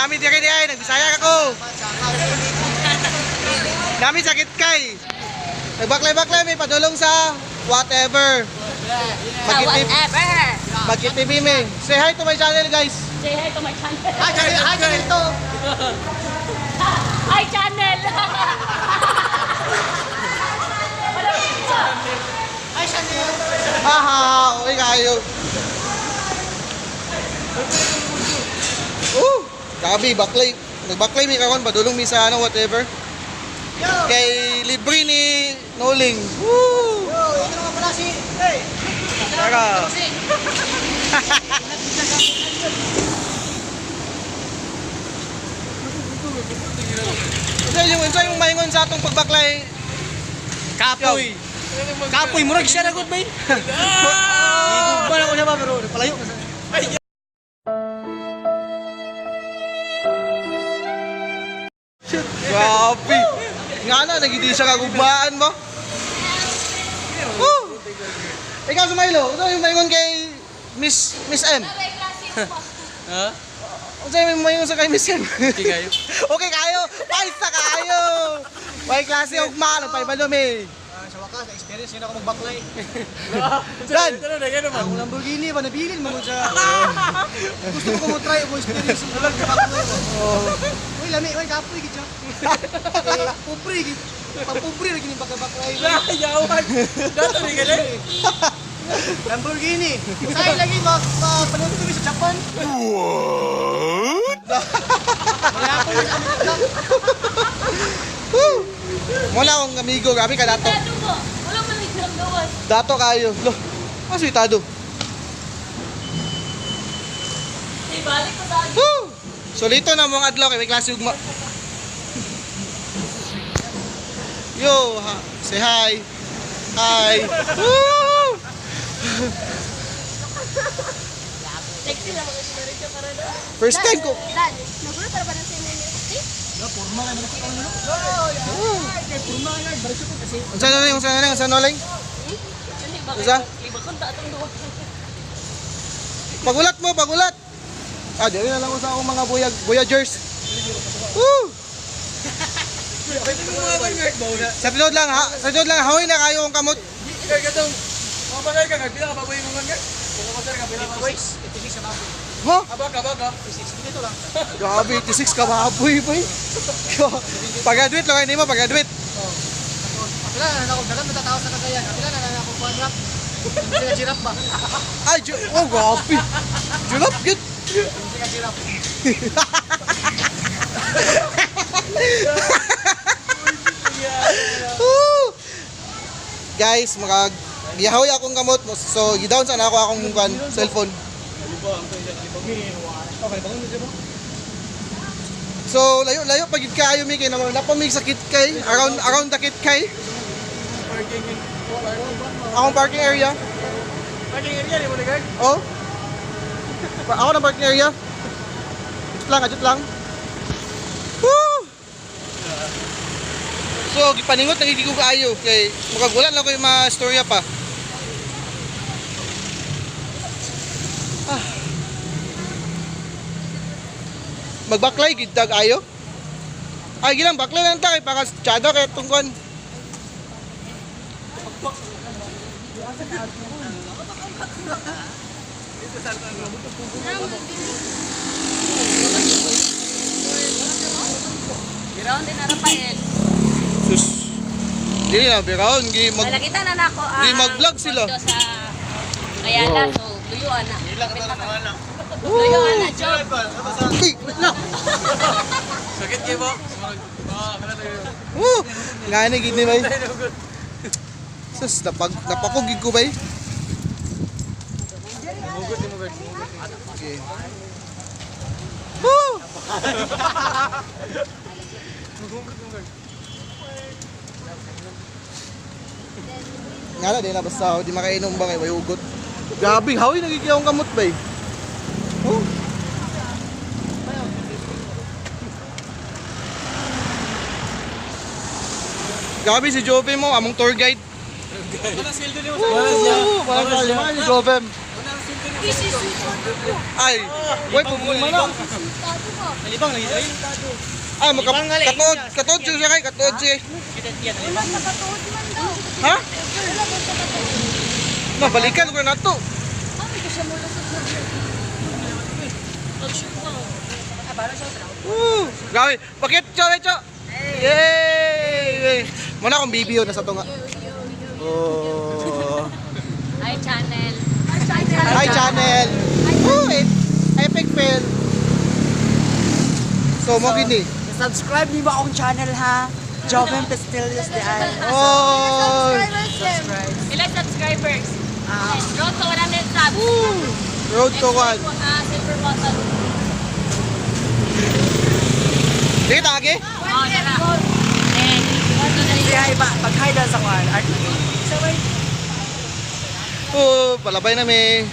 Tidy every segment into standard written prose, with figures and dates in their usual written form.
Nami dire di ay nagbisaya ako. Nami sakit kay. Nagbaklay-baklay may padulong sa whatever. Magkitip, Whatever. magkitibi me. Say hi to my channel, guys. Say hi to my channel. Hi, channel! Hi, channel to! Hi, channel! Hi, channel! Haha, okay kayo. Oh, gabi baklay. Nagbaklay mi karon padulong mi sa ano whatever. Yo! Kay libre ni Noling. Woo! Yo, ito naman pala si... Hey! Tara. Unsa yung maingon sa atong pagbaklay? Kapoy! Kapoy, murag siya na good bay. Gugma na ko siya ba, pero palayo ka sa... Shit, grabe. Nga na, nagindi siya kagugmaan ba? Woo! Ikaw, Sumaylo, unsa yung maingon kay Miss M? Ha? Unsa yung maingon sa kay Miss M? Okay kayo. Okay kayo! Paisa kayo! Way klase ugma, nagpaibalo mi. Ah, sa wakas, na-experience yun ako magbaklay. Dan! Ang Lamborghini ba, nabilin mo sa... Gusto ko mo try mo experience yung baklay ba. Uy, lami, uy, kapoy gid siya. Eh, pobre gid. Papobre lagi ni baklay. Yawan! Dato ni gali. Lamborghini. Say lagi mag panood kami sa Japan. Wala ko yung Amerika. Woo! Wala akong amigo, grabe ka dato. Dato mo. Wala man lang gawas. Dato kayo. Lo, maswitado. Say, balik ko sa akin. Woo! Solito na mong adlaw kay may klase ugma. Yo, ha, say hi. Hi. Woo! Sexy lang. Diretso para doon. First time ko. Dan, nagulo para ba ng sa inyo? No, porma kayo mga katawan nyo. Kay porma kayo, diretso ko kasi. Unsa na lang, unsa na lang, unsa na lang? Isa? Libakon ta atong duwa. Pagulat mo, pagulat. Ah, dili na lang ko sa akong mga voyagers. Woo! Sa tinuod lang ha, sa tinuod lang hawi na kayo ang kamot. Kay katong mga bagay ka, pila ka baboy mo man ka? Kung ka ka pila ka baboy. 86 sa baboy. Huh? Aba ka ba ka? 86 dito lang. Grabe, 86 ka baboy, boy. Pag-graduate lang kayo mo, pag-graduate. Oh. Tapos, apila na ako, dagan matatawa sa Cagayan. Apila na na ako kuan rap. Hindi ka giraffe ba? Ay, oh, grabe. Julap, git. Hindi ka giraffe. Woo! Guys, maka gihawi akong kamot so gidown sa na ako akong kwan, cellphone. Okay, bangon mo siya ba? So layo layo pag gid kaayo mi kay na napamig sa Kitkay, around around the Kitkay. Akong parking area. Parking area ni mo na guard. Oh. Ako na parking area. Adjust lang, adjust lang. Woo! So, gipaningot na ko kaayo kay mukag wala na ko yung mga storya pa. Ah. Magbaklay gid tag ayo. Ay gilang baklay lang ta kay para tsada kay tungkon. Ground din na Rafael. Sus. Dili na biraon gi mag Wala kita na nako ang Di mag-vlog sila. pondo sa Ayala, so luyuan na. Luyuan na, job. Uy, Sakit kay mo. Ah, kana tayo. Woo! Ngani gid ni bay. Sus, napakog gid ko bay. Mugot ni mo guard. Okay. Woo! Nga na, di na basta di makainom ba kay may hugot. Grabe, hawi nagiging akong kamot bay. Oh. Grabe si Jove mo, among tour guide. Wala sweldo ni mo. Woo! Wala siya. Si Jove. Wala sweldo ni mo. Ay, way problema na. Nalibang lagi ay. Ay, maka katuod, katuod siya kay katuod siya. Wala sa katuod man daw. Ha? Wala ba sa katuod? No, balikan ko na to. Kami ko siya mula sa Woo! Grabe. Bakit, Cho, Cho? Yay! Muna akong BBO na sa tunga. Oh. Hi, channel. Hi, channel. Woo! Epic fail. So, mo gini. Subscribe niyo ba akong channel ha? Joven Pestilius de Ay. Oh! Subscribe. Ilan subscribers? Road to 100 subs. Road to one. Silver button. Sige, tagi. Oh, tara. And, Kaya iba, pag-hi daw sa kuwan. Art. Sabay. Oh, palabay na mi.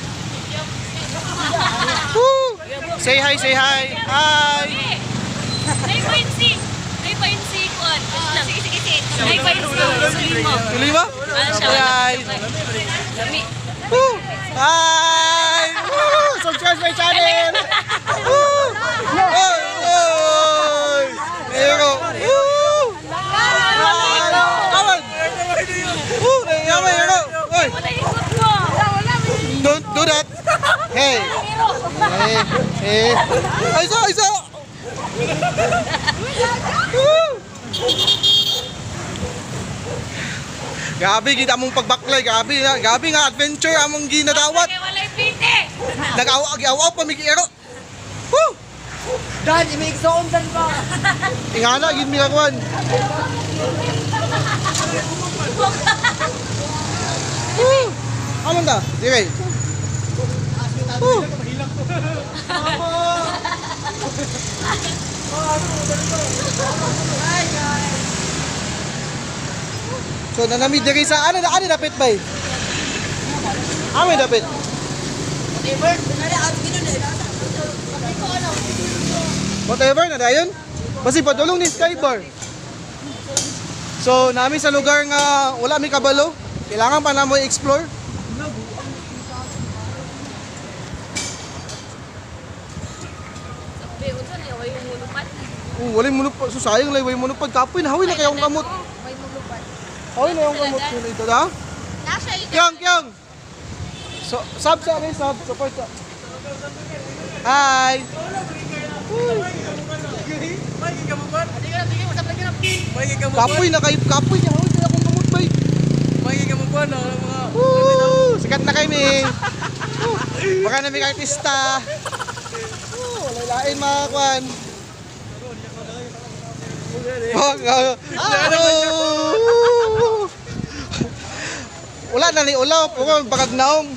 Woo! Say hi, say hi. Hi. Nay pa yun si, nay pa yun si Kuan. Sige, sige, sige. Nay pa yun si Sulimo. Tuloy ba? Ano siya? Hi. Lami. Woo! Hi! Woo! Subscribe my channel! Woo! Oy! Oy! Pero, woo! Aman! Woo! Nayaman ako! Oy! Wala ikot ko. Wala, Don't do that! Hey! Hey! Hey! Ay, isa! Isa! Woo! Grabe, gid among pagbaklay. Grabe, na. Grabe nga adventure among ginadawat. Kaya wala yung pite. Nag-aw-aw pa mi ero. Woo! Dan, imiigsoon dan ba? Ingana gid mi kakuan. Woo! Amon ta? Dire. Woo! So nanami diri sa ano na ano dapit bay? Amo dapit. Whatever na dayon. Basi padulong ni Skybar. So nami sa lugar nga wala mi kabalo, kailangan pa namo i-explore. Sabi, unsa niya, way mulupad. Oh, walay mulupad. So sayang lay way mulupad. Kapoy na hawi na kayong kamot. Way mulupad. Hawi na yung kamot yun ito da. Nasa ito. Kyang kyang. So sub sa akin, sub support sa. Hi. Kapoy na kayo, kapoy niya hawi na akong kamot bay. Woo! Sikat na kami. Woo! Baka na may artista. Woo! Walay lain mga kwan. Oh, ano? Wala na ni ulaw, puro bagag naong.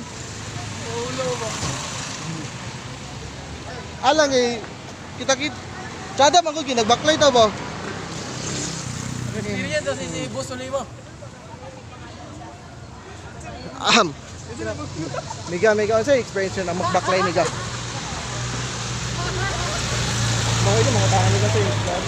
Alang eh, kita kit. Tsada man ko ginagbaklay ta ba? Aham. Miga, miga, unsa experience yun ang magbaklay miga? Mga ito, mga tao nila sa Islam.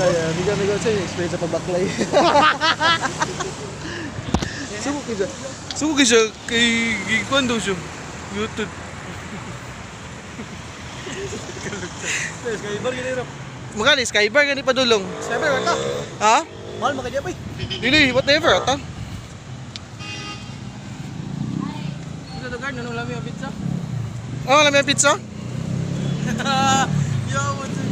Kaya, miga, miga, unsa yung experience sa pagbaklay? Suko kay siya. Suko kay siya kay gikuan daw siya. YouTube. Skybar gini ro. Magkano Skybar gani padulong. Skybar ka. Ha? Mahal makadya pa. Dili, whatever ata. Sa lugar, nanong lami ang pizza? Oh, alam mo yung pizza? Yo, what's it?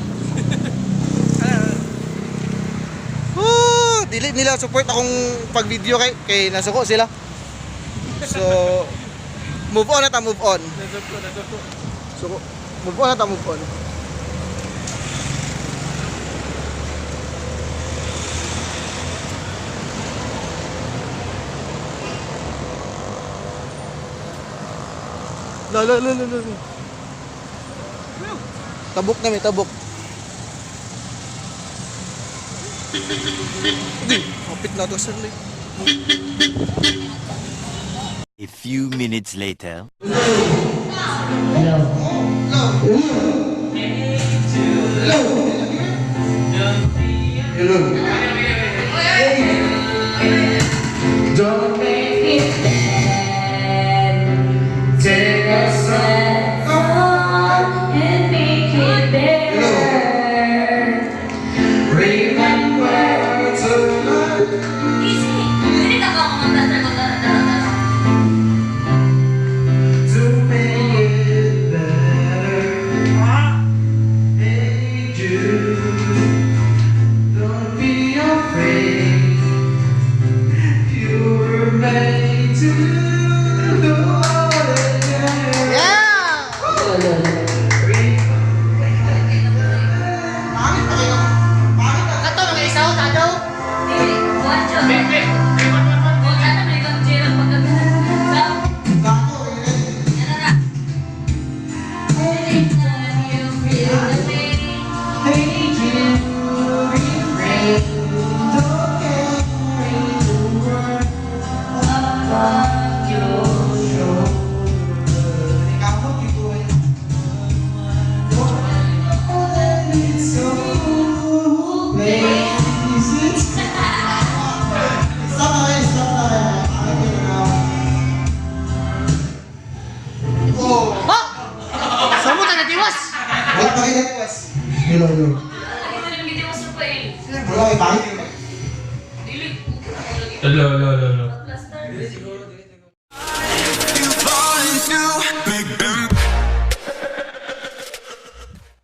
Woo! Dili nila support akong pag-video kay kay nasuko sila. So move on na ta, move on. Nasuko, nasuko. Suko. Move on na ta, move on. La la la la la. Tabok na may tabok. Di, kapit na to sir. A few minutes later. Hello. Don't make it bad. Take a song And make it better. Remember to love. Easy. Dili ka ba kumanta sa kung tara tara tara. To make it better. Hey Jude, don't be afraid. You were made to do it again. Yeah! Pangit pa kayo. Pangit na. Kato, mga isaw, tadaw. Dili, buwan siya. Buwan siya na may kang jail pagka- Gago, eh. Yan na. Anytime you feel the pain. Hey Jude, refrain. Don't carry the world Upon your shoulder. Ikaw, ito eh. Stop na kayo, stop na kayo. Ay, na. Oh! Ha? Sa mo tayo natiwas? Wala pa kayo natiwas. Hello, hello. Ay, ito lang gitiwas sa pail. Wala kayo, pangit. Dili. Hello, hello, hello, hello.